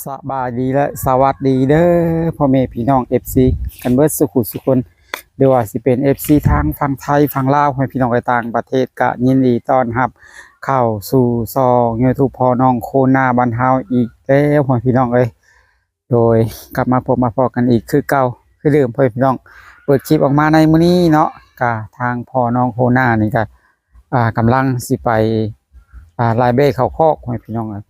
ສະບາຍດີ ແລະ ສະຫວັດດີເດີ ພໍ່ແມ່ພີ່ນ້ອງ ເອັຟຊີ ກັນເບິດສູ່ຜູ້ສູ່ຄົນ ຫຼືວ່າຊິເປັນ ເອັຟຊີ ທາງຝັ່ງໄທ ຝັ່ງລາວ ໃຫ້ພີ່ນ້ອງໄປຕ່າງປະເທດ ກະຍິນດີຕ້ອນຮັບເຂົ້າສູ່ຊ່ອງ YouTube ພໍ່ນ້ອງໂຄນາບ້ານເຮົາອີກແລ້ວ ພໍ່ແມ່ພີ່ນ້ອງເອີຍ. ໂດຍ ກັບມາພົບມາພໍ້ກັນອີກຄືເກົ່າຄືເດີມ ພໍ່ແມ່ພີ່ນ້ອງ. ເປີດຄລິບອອກມາໃນມື້ນີ້ເນາະ ກະທາງພໍ່ນ້ອງໂຄນານີ້ກະ ອ່າ ກຳລັງຊິໄປ ອ່າ ໄລ່ແບ້ເຂົ້າຄອກ ພໍ່ແມ່ພີ່ນ້ອງເອີຍ.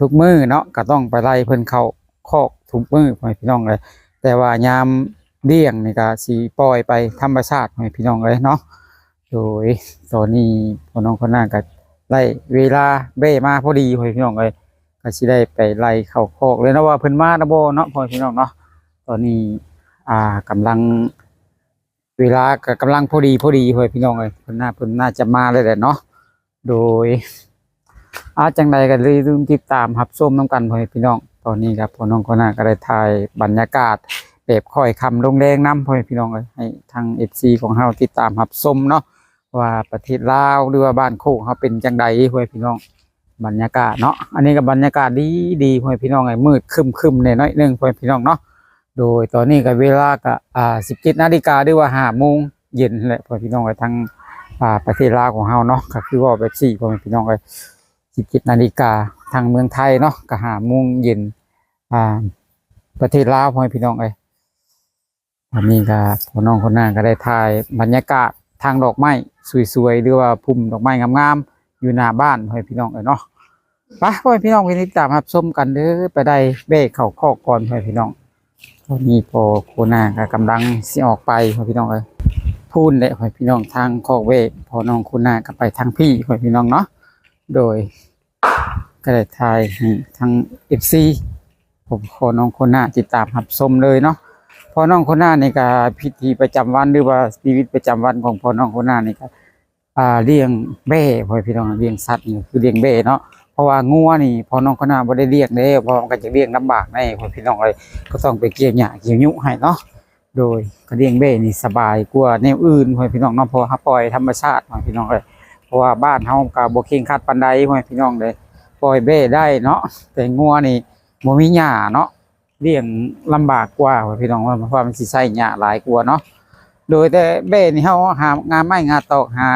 ທຸກມື້ເນາະ ກະຕ້ອງໄປໄລ່ເພິ່ນເຂົ້າຄອກທຸກມື້ ພໍ່ແມ່ພີ່ນ້ອງເອີຍ. ແຕ່ວ່າຍາມລ້ຽງນີ້ກະຊິປ່ອຍໄປທຳມະຊາດ ພໍ່ແມ່ພີ່ນ້ອງເອີຍເນາະ. ໂດຍ ຕອນນີ້ພໍ່ນ້ອງໂຄນາກະໄດ້ເວລາແບ້ມາພໍດີ ພໍ່ແມ່ພີ່ນ້ອງເອີຍ. ກະຊິໄດ້ໄປໄລ່ເຂົ້າຄອກເລີຍເນາະ ວ່າເພິ່ນມາແລ້ວບໍ່ເນາະ ພໍ່ແມ່ພີ່ນ້ອງເນາະ. ຕອນນີ້ ອ່າ ກຳລັງ ເວລາກະກຳລັງພໍດີ ພໍດີ ພໍ່ແມ່ພີ່ນ້ອງເອີຍ. ເພິ່ນໜ້າ ເພິ່ນໜ້າຈະມາແລ້ວແຫຼະເນາະ. ໂດຍ ອາ ຈັ່ງໃດກະຢ່າລືມຕິດຕາມຮັບຊົມນຳກັນ ພໍ່ແມ່ພີ່ນ້ອງ. ຕອນນີ້ກະພໍ່ນ້ອງໂຄນາກະໄດ້ຖ່າຍບັນຍາກາດແບບຄ່ອຍຄ່ຳລົງແລງນຳ ພໍ່ແມ່ພີ່ນ້ອງເອີຍ ໃຫ້ທາງ ເອັຟຊີ ຂອງເຮົາຕິດຕາມຮັບຊົມເນາະ ວ່າປະເທດລາວ ຫຼືວ່າບ້ານໂຄກເຮົາເປັນຈັ່ງໃດ ພໍ່ແມ່ພີ່ນ້ອງ. ບັນຍາກາດເນາະ ອັນນີ້ກະບັນຍາກາດດີໆ ພໍ່ແມ່ພີ່ນ້ອງເອີຍ. ມືດຄຶ້ມໆແດ່ໜ້ອຍໜຶ່ງ ພໍ່ແມ່ພີ່ນ້ອງເນາະ. ໂດຍ ຕອນນີ້ກະເວລາກະ ອ່າ ສິບເຈັດນາລິກາ ຫຼືວ່າຫ້າໂມງເຢັນແຫຼະ ພໍ່ແມ່ພີ່ນ້ອງເອີຍ. ທາງ ອ່າ ປະເທດລາວຂອງເຮົາເນາະ ກະຄືເວົ້າແບບຊີ້ ພໍ່ແມ່ພີ່ນ້ອງເອີຍ ສິບເຈັດນາລິກາ. ທາງເມືອງໄທເນາະ ກະຫ້າໂມງເຢັນ ອ່າ ປະເທດລາວ ພໍ່ແມ່ພີ່ນ້ອງເອີຍ. ອັນນີ້ກະພໍ່ນ້ອງໂຄນາກະໄດ້ຖ່າຍບັນຍາກາດທາງດອກໄມ້ສວຍໆ ຫຼືວ່າພຸ່ມດອກໄມ້ງາມໆ ຢູ່ໜ້າບ້ານ ພໍ່ແມ່ພີ່ນ້ອງເອີຍເນາະ. ໄປ ພໍ່ແມ່ພີ່ນ້ອງ ໄປຕິດຕາມຮັບຊົມກັນເດີ. ໄປໄລ່ແບ້ເຂົ້າຄອກກ່ອນ ພໍ່ແມ່ພີ່ນ້ອງ. ຕອນນີ້ພໍ່ໂຄນາກະກຳລັງຊິອອກໄປ ພໍ່ແມ່ພີ່ນ້ອງເອີຍ. ພຸ້ນແຫຼະ ພໍ່ແມ່ພີ່ນ້ອງ ທາງຄອກແບ້ ພໍ່ນ້ອງໂຄນາກະໄປທາງພີ້ ພໍ່ແມ່ພີ່ນ້ອງເນາະ. ໂດຍ ກະໄດ້ຖ່າຍໃຫ້ທາງ ເອັຟຊີ ຂອງພໍ່ນ້ອງໂຄນາຕິດຕາມຮັບຊົມເລີຍເນາະ. ພໍ່ນ້ອງໂຄນານີ້ກະພິທີປະຈຳວັນ ຫຼືວ່າຊີວິດປະຈຳວັນຂອງພໍ່ນ້ອງໂຄນານີ້ກະ ອ່າ ລ້ຽງແບ້ ພໍ່ແມ່ພີ່ນ້ອງ. ລ້ຽງສັດນີ້ຄືລ້ຽງແບ້ເນາະ ເພາະວ່າງົວນີ້ພໍ່ນ້ອງໂຄນາບໍ່ໄດ້ລ້ຽງເດ້ ເພາະວ່າມັນກະຈະລ້ຽງລຳບາກແດ່ ພໍ່ແມ່ພີ່ນ້ອງເອີຍ. ກະຕ້ອງໄປກ່ຽວຫຍ້າກ່ຽວຍຸໃຫ້ເນາະ. ໂດຍ ກະລ້ຽງແບ້ນີ້ສະບາຍກວ່າແນວອື່ນ ພໍ່ແມ່ພີ່ນ້ອງເນາະ ເພາະວ່າເຮົາປ່ອຍທຳມະຊາດ ພໍ່ແມ່ພີ່ນ້ອງເອີຍ. ເພາະວ່າບ້ານເຮົາກະບໍ່ເຄັ່ງຄັດປານໃດ ພໍ່ແມ່ພີ່ນ້ອງເດີ ປ່ອຍແບ້ໄດ້ເນາະ. ແຕ່ງົວນີ້ບໍ່ມີຫຍ້າເນາະ ລ້ຽງລຳບາກກວ່າ ພໍ່ແມ່ພີ່ນ້ອງ ເພາະວ່າມັນຊິໃຊ້ຫຍ້າຫຼາຍກວ່າເນາະ. ໂດຍ ແຕ່ແບ້ນີ້ເຮົາຫາງ່າໄມ້ງ່າຕອກ ຫາ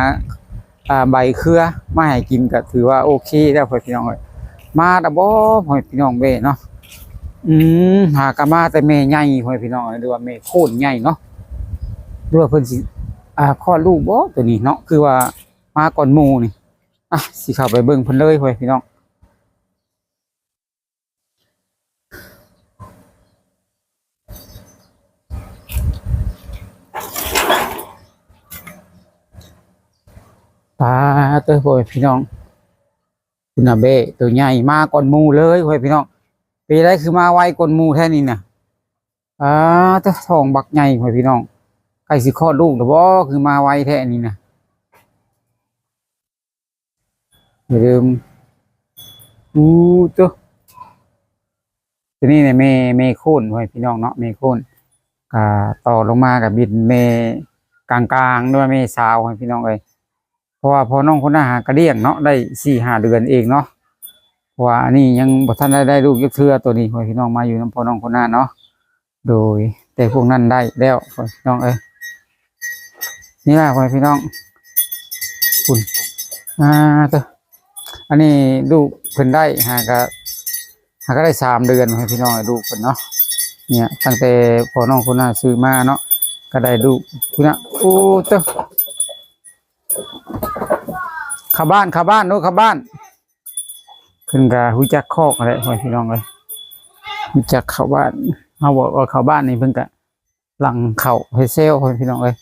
ອ່າ ໃບເຄືອມາໃຫ້ກິນກະຖືວ່າໂອເຄແລ້ວ ພໍ່ແມ່ພີ່ນ້ອງເອີຍ. ມາແລ້ວບໍ່ ພໍ່ແມ່ພີ່ນ້ອງ ແບ້ເນາະ. ອືມ ຫາກະມາແຕ່ແມ່ໃຫຍ່ ພໍ່ແມ່ພີ່ນ້ອງເອີຍ ຫຼືວ່າແມ່ໂຄນໃຫຍ່ເນາະ. ຫຼືວ່າເພິ່ນຊິ ອ່າ ຄອດລູກບໍ່ໂຕນີ້ເນາະ ຄືວ່າມາກ່ອນໝູ່ນີ້. ອ່ະ ຊິເຂົ້າໄປເບິ່ງເພິ່ນເລີຍ ພໍ່ແມ່ພີ່ນ້ອງ. ປາດເຕີ ພໍ່ແມ່ພີ່ນ້ອງ ພຸ້ນນະ ແບ້ໂຕໃຫຍ່ມາກ່ອນໝູ່ເລີຍ ພໍ່ແມ່ພີ່ນ້ອງ. ເປັນໃດຄືມາໄວກ່ອນໝູ່ແທ້ນີ້ນະ. ປາດເຕີ ທ້ອງບັກໃຫຍ່ ພໍ່ແມ່ພີ່ນ້ອງ ໃກ້ຊິຄອດລູກແລ້ວບໍ່ ຄືມາໄວແທ້ນີ້ນະ. ຢ່າລືມ ອູ້ໂຕ ໂຕນີ້ແມ່ ແມ່ໂຄນ ພໍ່ແມ່ພີ່ນ້ອງເນາະ ແມ່ໂຄນ. ກະຕໍ່ລົງມາກະເປັນແມ່ກາງໆ ຫຼືວ່າແມ່ສາວ ພໍ່ແມ່ພີ່ນ້ອງເອີຍ. ເພາະວ່າພໍ່ນ້ອງຄົນນັ້ນຫາກະລ້ຽງເນາະ ໄດ້ສີ່ຫ້າເດືອນເອງເນາະ. ເພາະວ່າອັນນີ້ຍັງບໍ່ທັນໄດ້ ໄດ້ລູກຈັກເທື່ອ ໂຕນີ້ ພໍ່ແມ່ພີ່ນ້ອງ ມາຢູ່ນຳພໍ່ນ້ອງຄົນນັ້ນເນາະ. ໂດຍ ແຕ່ພວກນັ້ນໄດ້ແລ້ວ ພໍ່ແມ່ພີ່ນ້ອງເອີຍ. ນີ້ລະ ພໍ່ແມ່ພີ່ນ້ອງ ພຸ້ນ ອ່າ ເຕີ ອັນນີ້ລູກເພິ່ນໄດ້ ຫາກະ ຫາກະໄດ້ສາມເດືອນ ພໍ່ແມ່ພີ່ນ້ອງເອີຍ ລູກເພິ່ນເນາະ. ເນີ້ຍ ຕັ້ງແຕ່ພໍ່ນ້ອງຄົນນັ້ນຊື້ມາເນາະ ກະໄດ້ລູກພຸ້ນນະ. ໂອ້ ເຕີ ເຂົ້າບ້ານ ເຂົ້າບ້ານ ລູກ ເຂົ້າບ້ານ. ເພິ່ນກະຮູ້ຈັກຄອກຫັ້ນແຫຼະ ພໍ່ແມ່ພີ່ນ້ອງເອີຍ ຮູ້ຈັກເຂົ້າບ້ານ. ເຮົາບອກວ່າເຂົ້າບ້ານນີ້ ເພິ່ນກະຫຼັ່ງເຂົ້າໃຫ້ແຊວ ພໍ່ແມ່ພີ່ນ້ອງເອີຍ.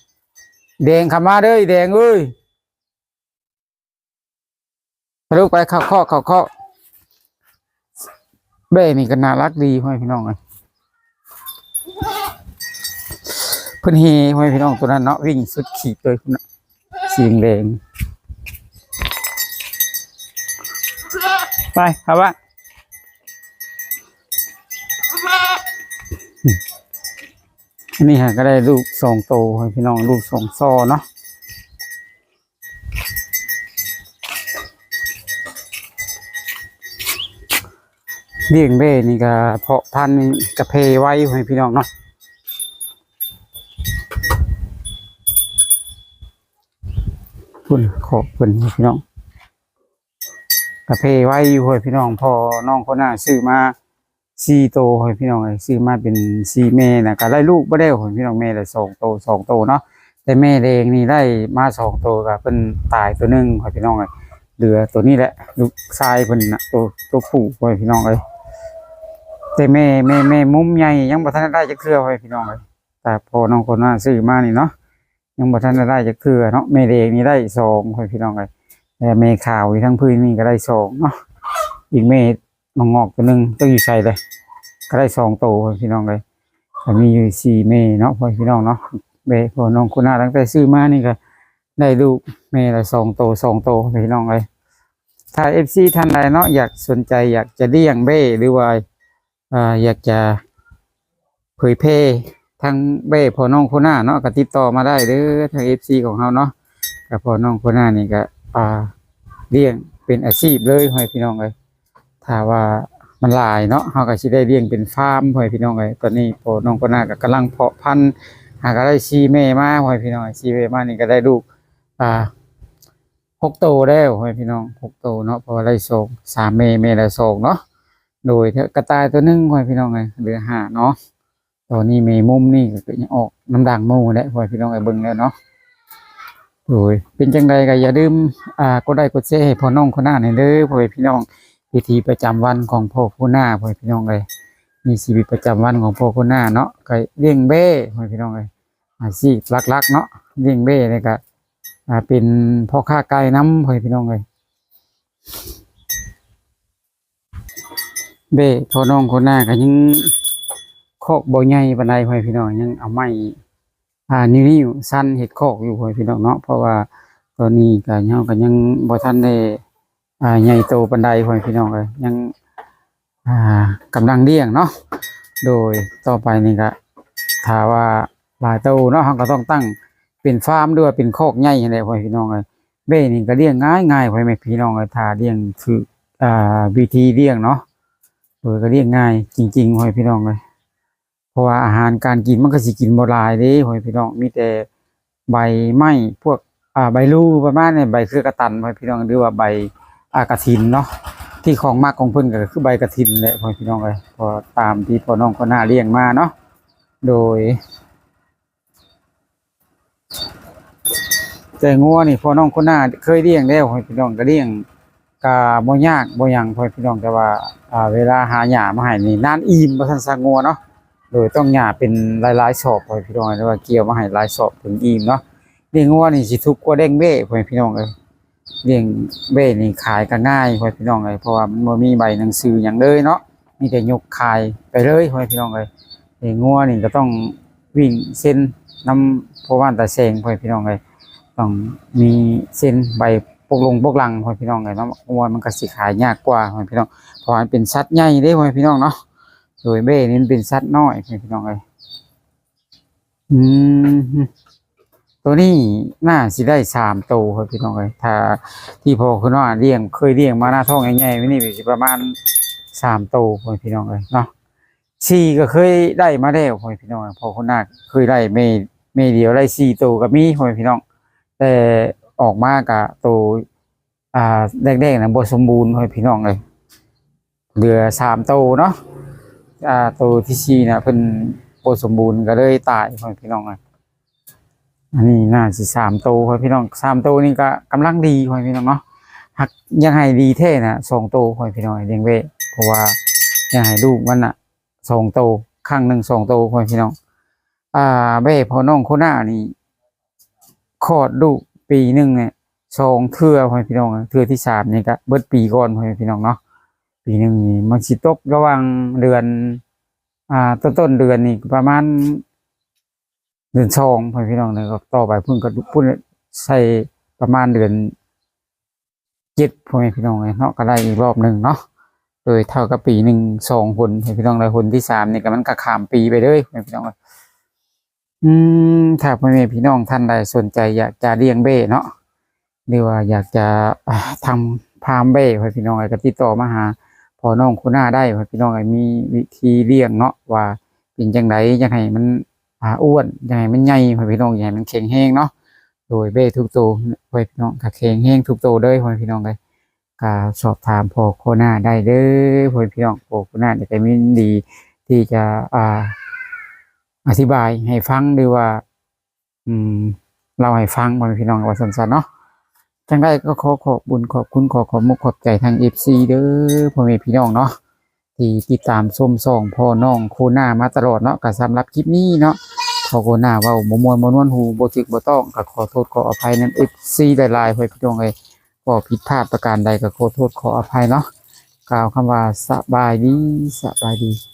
ແດງ ເຂົ້າມາເດີ ແດງເອີຍ ໄປລູກ ໄປເຂົ້າຄອກ ເຂົ້າຄອກ. ແບ້ນີ້ກະໜ້າລັກດີ ພໍ່ແມ່ພີ່ນ້ອງເອີຍ. ເພິ່ນເຮ ພໍ່ແມ່ພີ່ນ້ອງ ໂຕນັ້ນເນາະ ວິ່ງສຸດຂີດເລີຍພຸ້ນນະ ສີແດງ. ໄປ ເຂົ້າບ້ານ. ອັນນີ້ຫາກະໄດ້ລູກສອງໂຕ ພີ່ນ້ອງ ລູກສອງສໍ່ເນາະ. ລ້ຽງແບ້ນີ້ກະເພາະພັນນີ້ກະແຜ່ໄວ ພໍ່ແມ່ພີ່ນ້ອງເນາະ. ພຸ້ນ ຄອກເພິ່ນພີ່ນ້ອງ ກະແຜ່ໄວຢູ່ ພໍ່ແມ່ພີ່ນ້ອງ. ພໍ່ນ້ອງຄົນໜ້າຊື້ມາສີ່ໂຕ ພໍ່ແມ່ພີ່ນ້ອງເອີຍ, ຊື້ມາເປັນສີ່ແມ່ນະ ກະໄດ້ລູກບໍ່ແລ້ວ ພໍ່ແມ່ພີ່ນ້ອງ, ແມ່ລະສອງໂຕ ສອງໂຕເນາະ. ແຕ່ແມ່ແດງນີ້ໄດ້ມາສອງໂຕ ກະເພິ່ນຕາຍໂຕໜຶ່ງ ພໍ່ແມ່ພີ່ນ້ອງເອີຍ, ເຫຼືອໂຕນີ້ແຫຼະ ລູກຊາຍເພິ່ນນະ ໂຕ ໂຕຜູ້ ພໍ່ແມ່ພີ່ນ້ອງເອີຍ. ແຕ່ແມ່ ແມ່ ແມ່ມຸມໃຫຍ່ຍັງບໍ່ທັນໄດ້ຈັກເທື່ອ ພໍ່ແມ່ພີ່ນ້ອງເອີຍ, ຕາພໍ່ນ້ອງຄົນໜ້າຊື້ມານີ້ເນາະ ຍັງບໍ່ທັນໄດ້ຈັກເທື່ອເນາະ. ແມ່ແດງນີ້ໄດ້ສອງ ພໍ່ແມ່ພີ່ນ້ອງເອີຍ, ແລະແມ່ຂາວຢູ່ທາງພື້ນນີ້ກະໄດ້ສອງເນາະ. ອີກແມ່ງອກໂຕໜຶ່ງ ຈັກຢູ່ໃສເລີຍ ກະໄດ້ສອງໂຕ ພໍ່ແມ່ພີ່ນ້ອງເອີຍ. ກະມີຢູ່ສີ່ແມ່ເນາະ ພໍ່ແມ່ພີ່ນ້ອງເນາະ. ແມ່ພໍ່ນ້ອງຄົນໜ້າຕັ້ງແຕ່ຊື້ມານີ້ກະໄດ້ລູກແມ່ລະສອງໂຕ ສອງໂຕ ພໍ່ແມ່ພີ່ນ້ອງເອີຍ. ຖ້າເອັຟຊີທ່ານໃດເນາະ ຢາກ ສົນໃຈຢາກຈະລ້ຽງແບ້ ຫຼືວ່າ ອ່າ ຢາກຈະເຜີຍແຜ່ທາງແບ້ພໍ່ນ້ອງຄົນໜ້າເນາະ ກະຕິດຕໍ່ມາໄດ້ເດີ ທາງເອັຟຊີຂອງເຮົາເນາະ. ກະພໍ່ນ້ອງຄົນໜ້ານີ້ກະ ອ່າ ລ້ຽງເປັນອາຊີບເລີຍ ພໍ່ແມ່ພີ່ນ້ອງເອີຍ. ຖ້າວ່າມັນຫຼາຍເນາະ ເຮົາກະຊິໄດ້ລ້ຽງເປັນຟາມ ພໍ່ແມ່ພີ່ນ້ອງເອີຍ. ຕອນນີ້ພໍ່ນ້ອງຄົນໜ້າກະກຳລັງເພາະພັນ ຫາກະໄດ້ສີ່ແມ່ມາ ພໍ່ແມ່ພີ່ນ້ອງເອີຍ. ສີ່ແມ່ມານີ້ກະໄດ້ລູກ ອ່າ ຫົກໂຕແລ້ວ ພໍ່ແມ່ພີ່ນ້ອງ, ຫົກໂຕເນາະ ເພາະວ່າໄດ້ສອງ ສາມແມ່ ແມ່ລະສອງເນາະ. ໂດຍ ກະຕ່າຍໂຕໜຶ່ງ ພໍ່ແມ່ພີ່ນ້ອງເອີຍ ເຫຼືອຫ້າເນາະ. ຕອນນີ້ແມ່ມຸມນີ້ກະຍັງອອກນຳດັງໝູ່ແຫຼະ ພໍ່ແມ່ພີ່ນ້ອງເອີຍ ເບິ່ງແລ້ວເນາະ. ໂດຍ ເປັນຈັ່ງໃດກະຢ່າລືມ ອ່າ ກົດໄລກົດແຊໃຫ້ພໍ່ນ້ອງຄົນໜ້າແດ່ເດີ ພໍ່ແມ່ພີ່ນ້ອງ. ວິຖີປະຈຳວັນຂອງພໍ່ຄົນໜ້າ ພໍ່ແມ່ພີ່ນ້ອງເອີຍ, ມີຊີວິດປະຈຳວັນຂອງພໍ່ຄົນໜ້າເນາະ ກະລ້ຽງແບ້ ພໍ່ແມ່ພີ່ນ້ອງເອີຍ. ອາຊີບຫຼັກໆເນາະ ລ້ຽງແບ້ ແລ້ວກະ ອ່າ ເປັນພໍ່ຄ້າໄກ່ນຳ ພໍ່ແມ່ພີ່ນ້ອງເອີຍ. ແບ້ພໍ່ນ້ອງຄົນໜ້າກະຍັງ ຄອກບໍ່ໃຫຍ່ປານໃດ ພໍ່ແມ່ພີ່ນ້ອງ, ຍັງເອົາໄມ້ ອ່າ ນິ້ວໆ ຊັ້ນເຮັດຄອກຢູ່ ພໍ່ແມ່ພີ່ນ້ອງເນາະ. ເພາະວ່າຕອນນີ້ກະ ເຮົາກະຍັງບໍ່ທັນໄດ້ ອ່າ ໃຫຍ່ໂຕປານໃດ ພໍ່ແມ່ພີ່ນ້ອງເອີຍ, ຍັງ ອ່າ ກຳລັງລ້ຽງເນາະ. ໂດຍ ຕໍ່ໄປນີ້ກະ ຖ້າວ່າຫຼາຍໂຕເນາະ ເຮົາກະຕ້ອງຕັ້ງເປັນຟາມ ຫຼືວ່າເປັນຄອກໃຫຍ່ຫັ້ນແຫຼະ ພໍ່ແມ່ພີ່ນ້ອງເອີຍ. ແບ້ນີ້ກະລ້ຽງງ່າຍໆ ພໍ່ແມ່ພີ່ນ້ອງເອີຍ, ຖ້າລ້ຽງຖືກ ອ່າ ວິທີລ້ຽງເນາະ. ໂດຍ ກະລ້ຽງງ່າຍຈິງໆ ພໍ່ແມ່ພີ່ນ້ອງເອີຍ. ເພາະວ່າອາຫານການກິນມັນກະຊິກິນບໍ່ຫຼາຍເດ້ ພໍ່ແມ່ພີ່ນ້ອງ, ມີແຕ່ໃບໄມ້ ພວກ ອ່າ ໃບລູ ປະມານນີ້ ໃບເຄືອກະຕັນ ພໍ່ແມ່ພີ່ນ້ອງ, ຫຼືວ່າໃບ ອ່າ ກະຖິນເນາະ. ທີ່ຂອງມັກຂອງເພິ່ນກະຄືໃບກະຖິນແຫຼະ ພໍ່ແມ່ພີ່ນ້ອງເອີຍ, ເພາະຕາມທີ່ພໍ່ນ້ອງຄົນໜ້າລ້ຽງມາເນາະ. ໂດຍ ແຕ່ງົວນີ້ພໍ່ນ້ອງຄົນໜ້າເຄີຍລ້ຽງແລ້ວ ພໍ່ແມ່ພີ່ນ້ອງ, ກະລ້ຽງ ກະບໍ່ຍາກບໍ່ຫຍັງ ພໍ່ແມ່ພີ່ນ້ອງ, ແຕ່ວ່າ ອ່າ ເວລາຫາຫຍ້າມາໃຫ້ນີ້ນານອີ່ມ ວ່າຊັ້ນຊະ ງົວເນາະ. ໂດຍ ຕ້ອງຫຍ້າເປັນຫຼາຍໆສອບ ພໍ່ແມ່ພີ່ນ້ອງ, ຫຼືວ່າກ່ຽວມາໃຫ້ຫຼາຍສອບເຖິງອີ່ມເນາະ. ລ້ຽງງົວນີ້ຊິຖືກກວ່າລ້ຽງແບ້ ພໍ່ແມ່ພີ່ນ້ອງເອີຍ, ລ້ຽງແບ້ນີ້ຂາຍກະງ່າຍ ພໍ່ແມ່ພີ່ນ້ອງເອີຍ, ເພາະວ່າມັນບໍ່ມີໃບໜັງສືຫຍັງເລີຍເນາະ, ມີແຕ່ຍົກຂາຍໄປເລີຍ ພໍ່ແມ່ພີ່ນ້ອງເອີຍ. ລ້ຽງງົວນີ້ກະຕ້ອງ ວິ້ງເຊັນນຳພໍ່ບ້ານຕາແສງ ພໍ່ແມ່ພີ່ນ້ອງເອີຍ, ຕ້ອງມີເຊັນໃບປົກລົງປົກຫຼັງ ພໍ່ແມ່ພີ່ນ້ອງເອີຍເນາະ. ງົວມັນກະຊິຂາຍຍາກກວ່າ ພໍ່ແມ່ພີ່ນ້ອງ, ເພາະວ່າມັນເປັນສັດໃຫຍ່ເດ້ ພໍ່ແມ່ພີ່ນ້ອງເນາະ. ໂດຍ ແບ້ນີ້ມັນເປັນສັດນ້ອຍ ພໍ່ແມ່ພີ່ນ້ອງເອີຍ. ອືມ ໂຕນີ້ໜ້າຊິໄດ້ສາມໂຕ ພໍ່ແມ່ພີ່ນ້ອງເອີຍ, ຖ້າທີ່ພໍ່ຄຸນນ້ອຍລ້ຽງ ເຄີຍລ້ຽງມານະ ທ້ອງໃຫຍ່ໆ ນີ້ຊິປະມານສາມໂຕ ພໍ່ແມ່ພີ່ນ້ອງເອີຍເນາະ. ສີ່ກະເຄີຍໄດ້ມາແລ້ວ ພໍ່ແມ່ພີ່ນ້ອງ, ພໍ່ຄຸນນາເຄີຍໄດ້ແມ່ ແມ່ດຽວໄດ້ສີ່ໂຕກະມີ ພໍ່ແມ່ພີ່ນ້ອງ, ແຕ່ອອກມາກະໂຕ ອ່າ ແດງໆນະບໍ່ສົມບູນ ພໍ່ແມ່ພີ່ນ້ອງເອີຍ, ເຫຼືອສາມໂຕເນາະ. ອ່າ ໂຕທີສີ່ນະເພິ່ນບໍ່ສົມບູນກະເລີຍຕາຍ ພໍ່ແມ່ພີ່ນ້ອງເອີຍ. ອັນນີ້ໜ້າຊິສາມໂຕ ພໍ່ແມ່ພີ່ນ້ອງ, ສາມໂຕນີ້ກະກຳລັງດີ ພໍ່ແມ່ພີ່ນ້ອງເນາະ. ຫາກຢາກໃຫ້ດີແທ້ນະ ສອງໂຕ ພໍ່ແມ່ພີ່ນ້ອງ, ລ້ຽງແບ້ ເພາະວ່າຢາກໃຫ້ລູກມັນນະ ສອງໂຕ ຄັ້ງໜຶ່ງສອງໂຕ ພໍ່ແມ່ພີ່ນ້ອງ. ອ່າ ແບ້ພໍ່ນ້ອງໂຄໜ້ານີ້ຄອດລູກປີໜຶ່ງນີ້ສອງເທື່ອ ພໍ່ແມ່ພີ່ນ້ອງ, ເທື່ອທີສາມນີ້ກະເບິດປີກ່ອນ ພໍ່ແມ່ພີ່ນ້ອງເນາະ. ປີໜຶ່ງນີ້ມັນຊິຕົກລະຫວ່າງເດືອນ ອ່າ ຕົ້ນໆເດືອນນີ້ປະມານເດືອນສອງ ພໍ່ແມ່ພີ່ນ້ອງ, ແລ້ວກະຕໍ່ໄປພຸ້ນກະພຸ້ນໃສ່ປະມານເດືອນ ເຈັດ ພໍ່ແມ່ພີ່ນ້ອງເອີຍເນາະ, ກະໄດ້ອີກລອບໜຶ່ງເນາະ. ໂດຍເທົ່າກັບປີໜຶ່ງສອງຫົນ ພີ່ນ້ອງເອີຍ, ຫົນທີສາມນີ້ກະມັນກະຂ້າມປີໄປເລີຍ ພີ່ນ້ອງເອີຍ. ອືມ ຖ້າພໍ່ແມ່ພີ່ນ້ອງທ່ານໃດສົນໃຈຢາກຈະລ້ຽງແບ້ເນາະ ຫຼືວ່າຢາກຈະ ອ່າ ທຳຟາມແບ້ ພີ່ນ້ອງເອີຍ, ກະຕິດຕໍ່ມາຫາ ພໍ່ນ້ອງໂຄໜ້າໄດ້ ພໍ່ພີ່ນ້ອງເອີຍ ມີວິທີລ້ຽງເນາະ ວ່າເປັນຈັ່ງໃດ ຢາກໃຫ້ມັນ ອ່າ ອ້ວນ ຢາກໃຫ້ມັນໃຫຍ່ ພໍ່ພີ່ນ້ອງ ຢາກໃຫ້ມັນແຂງແຮງເນາະ. ໂດຍແບ້ທຸກໂຕ ພໍ່ພີ່ນ້ອງ ກໍແຂງແຮງທຸກໂຕເລີຍ ພໍ່ພີ່ນ້ອງເອີຍ. ກໍສອບຖາມພໍ່ໂຄໜ້າໄດ້ເດີ ພໍ່ພີ່ນ້ອງ. ພໍ່ໂຄໜ້ານີ້ກໍຍິນດີທີ່ຈະ ອ່າ ອະທິບາຍໃຫ້ຟັງ ຫຼືວ່າ ອືມ ເລົ່າໃຫ້ຟັງ ພໍ່ແມ່ພີ່ນ້ອງ ວ່າຊັ້ນໆເນາະ. ຈັ່ງໃດກໍຂໍຂອບບຸນຂອບຄຸນ ຂໍຂອບມຸກຂອບໃຈທາງເອັຟຊີເດີ ພໍ່ແມ່ພີ່ນ້ອງເນາະ ທີ່ຕິດຕາມຊົມຊ່ອງພໍ່ນ້ອງໂຄໜ້າມາຕະຫຼອດເນາະ. ກໍສຳລັບຄລິບນີ້ເນາະ ພໍ່ໂຄໜ້າເວົ້າບໍ່ມ່ວນບໍ່ນວນຫູ ບໍ່ຖືກບໍ່ຕ້ອງ ກໍຂໍໂທດຂໍອະໄພນຳເອັຟຊີຫຼາຍໆ ພໍ່ແມ່ພີ່ນ້ອງເອີຍ. ກໍຜິດພາດປະການໃດກໍຂໍໂທດຂໍອະໄພເນາະ. ກ່າວຄຳວ່າສະບາຍດີ ສະບາຍດີ.